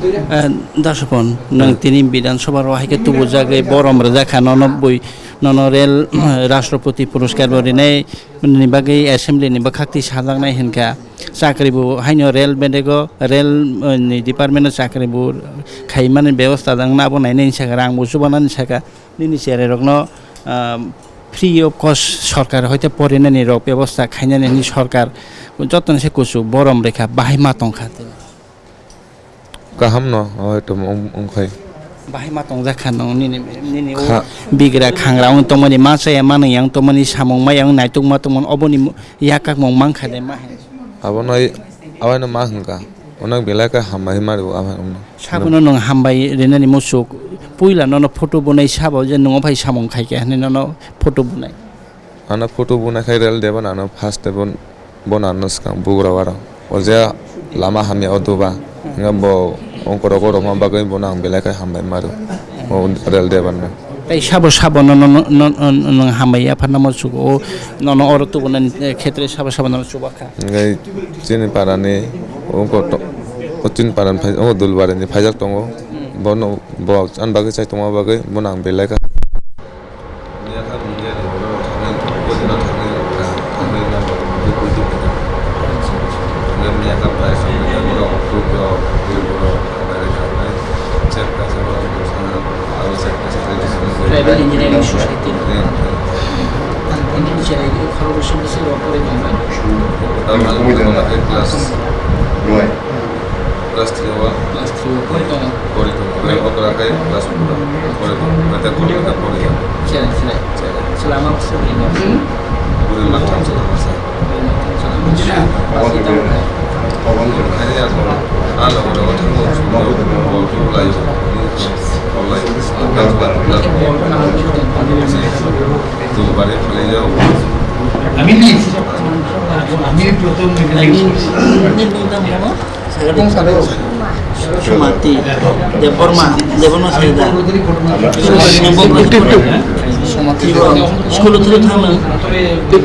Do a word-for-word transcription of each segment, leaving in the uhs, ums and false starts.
Eh, Dasupon, nwng tini Bidhan Sabha rok hai khe tubujak rwi borom rwjak kha, nono bui, nono rel, Rashtrapati Puraskar bo rinai ni bagwi assembly ni bwkhak twi sajaknai hinkha. Chakri bo haino rel bedego, rel, eh, ni department o chakri bo khaimani bebosta dang nabo nainai saka, rang bo chubanani saka, nini cherai rokno, ah, free of cost sorkar hoite porinani rok bebosta khainani hwnwi sorkar jotoni se kuchuk borom rwkha, bahai ma tongkha. Kaham no, o to wng-, wngkhai. Bahai ma tongjak kha nw nini, nini o Kha- bigra khangra wng tongmani, ma chaya ma nung yang tongmani, samung ma yang naituk ma tongmani, oboni mu-, yakak mung mang kha de ma hai. Abono i-, abono ma hwnkha. Onak belai khe hambai ma rw abo wngno. Sabono nwng hambai rinani muchuk, puila nono photo bunai sabo je nwng o phai samung khai khe hinwi nono photo bunai. Ano photo buna khai rel deba nano first tei bon-, bono ano swkang bugra waro. O je lama hamya o duba. Hwnba bo ongkoro goro ma bagwi bono ang belai khai hambai maru. O rel deba no. Tei sabo sabo no, no, no, no, no, no hambai ya phanama sugo. No, no oro tubu nani khetre sabo sabo no chubakha. Ngai chini parani ongko to, o chini parani phai, o Dulbari ni phaijak tongo. Bono bo an bagwi chai tongma bagwi bono ang belai kha. Tribal Engineering Society. Ini bicara ini kalau resolusi lo pore tongma. Class three o. Class three o pore tongo. Pore tongo. Ore okra khai class four o. Ate Kolkata pore ya. Chera, chera. Chera. Selama berapa bulan? Pore matham selama sa. Pore matham selama. Pasi tahu kan? Pore ya ko. Alo ore okra ko. Lai. Lai. Class four. Class four. Tu bare chale jao. Ami ni. Ami ni prothom. Ini, ini, ini, ini, ini. Sumati, Debbarma, Debbarma Sayeda. School through thang nang.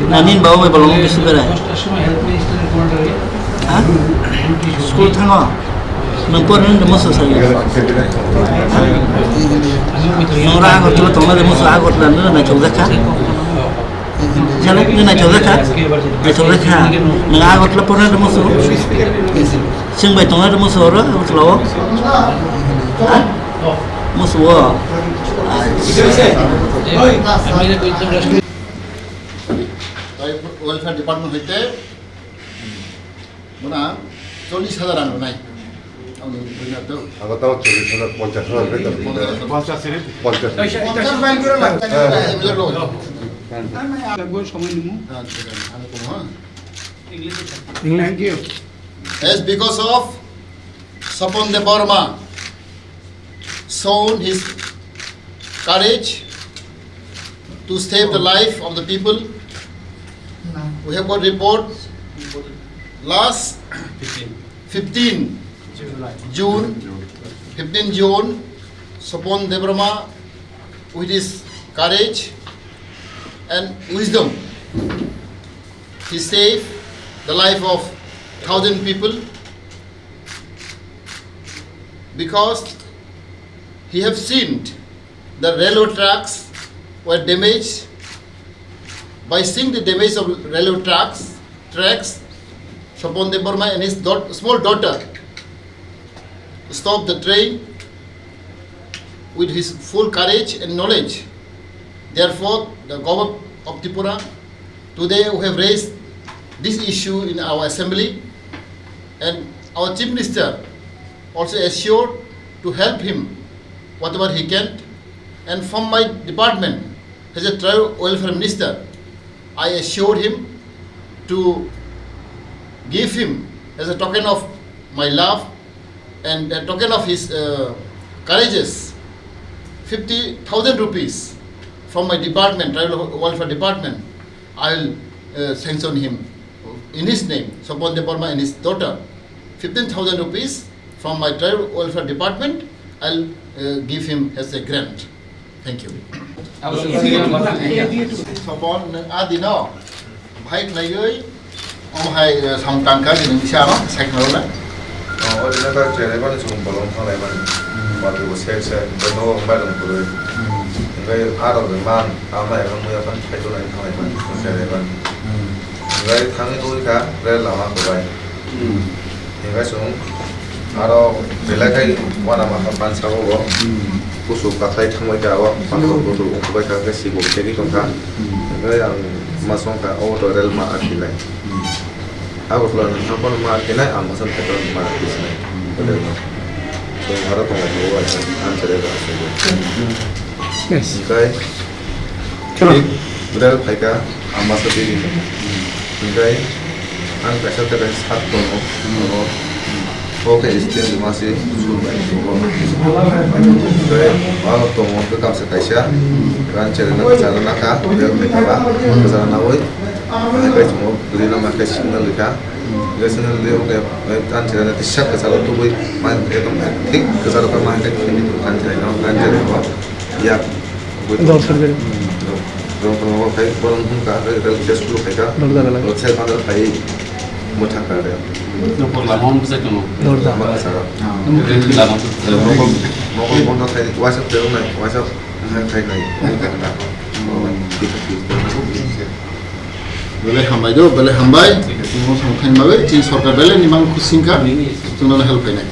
Nani baba bai bolong bisi berai. Ha? School thango. Nang porni de moso saya. Nang ra Agartala tongna de moso Agartala nang na chok jakha. Jale, nini naithok jakha? Naithok jakha. Nwng Agartala porna rwma suru? Chwng bai tongna rwma suru oro Agartala o? Ha? Musu o? Welfare department hoite Muna chollish hajar rang rwnai. Ang buina to. Ago tamo chollish hajar, ponchash hajar khe tamo. Ponchash hajar. Ponchash. Ponchash hajar. Hwnkhe somoi nimo. Ang tong ha. English. Thank you. Yes, because of Swapan Debbarma shown his courage to save the life of the people. We have got report last fifteen June, fifteen June, Swapan Debbarma, with his courage and wisdom, he saved the life of thousand people. Because he have seen the railway tracks were damaged. By seeing the damage of railway tracks, tracks, Swapan Debbarma and his daugh-, small daughter stopped the train with his full courage and knowledge. Therefore, the government of Tripura, today we have raised this issue in our assembly, and our Chief Minister also assured to help him whatever he can. And from my department, as a tribal welfare minister, I assured him to give him, as a token of my love and a token of his, uh, courageous, fifty thousand rupees from my department, tribal welfare department, I will, uh, sanction him in his name, Swapan Debbarma and his daughter, fifteen thousand rupees from my tribal welfare department, I'll, uh, give him as a grant. Thank you. Swapan, nwng a dino bhai khlaiwi, omo hai, uh, samung tangkha, bini bisi ano cycle le. O dino kha cherai mani chwng bolong thanglai mani. Hmm. Watwi bo sek sek, hwnkhe nogo wng bai rwng kwrwi. Hmm. Hwnkhe aro rwman, ama ero muya khan thaichunai thanglai mani, hmm, cherai mani. Hmm. Hwnkhe thangwi tongwi kha, rel lama kwbai. Hmm. Hwnkhe chwng aro belai khai uanama kha pansa o bo. Hmm. Kuchuk kathai thangbai kha o, pathor kuchuk wng kwbai kha, hwnkhe sikok chegwi tong kha. Hmm. Hwnkhe ang ma song kha, obo to rel ma akhilai. Hmm. Agartala ni thangphano ma akhilai, ang Assam thaiphano ma akhilai. Hmm. Rel no. So, aro tonglai kha o, ang cherai kha o. Yes. Hwnkhe Chalo. Thik, rel phaikha, ang masa twi ringo. Hwnkhe ang kaisa ta kaisa sat tongo, oro. O khe stand masi sul bai tongo. Hwnkhe aro tongo hwnkhe kamsa kaisa, ang cherai na kwcharo nakha, rel phaikha ba, kwcharo nawi, hwnkhe chwngno kwrwi no ma khe signal rikha. Hwnkhe signal rwi, hwnkhe ang cherai na kisa kwcharo tubui, ma ekdom thik kwcharo kha ma hwnkhe thik ang cherai no, ang cherai no. Yak. Dol surgery. Rong kono khai borong hum ka, rel test kulu khai ka. Dol dal lai. Rot sel pandar khai mutha ka de. Nokol lama hwn bwsai tono. Dol dal. Maka sara. Rel lama. Mokol, mokol bondo khai waisa terung nai, waisa khai khai nai. Belai hambai do, belai hambai. Chini sorkar belai ni mang khusing kha. Chwngno help khainai.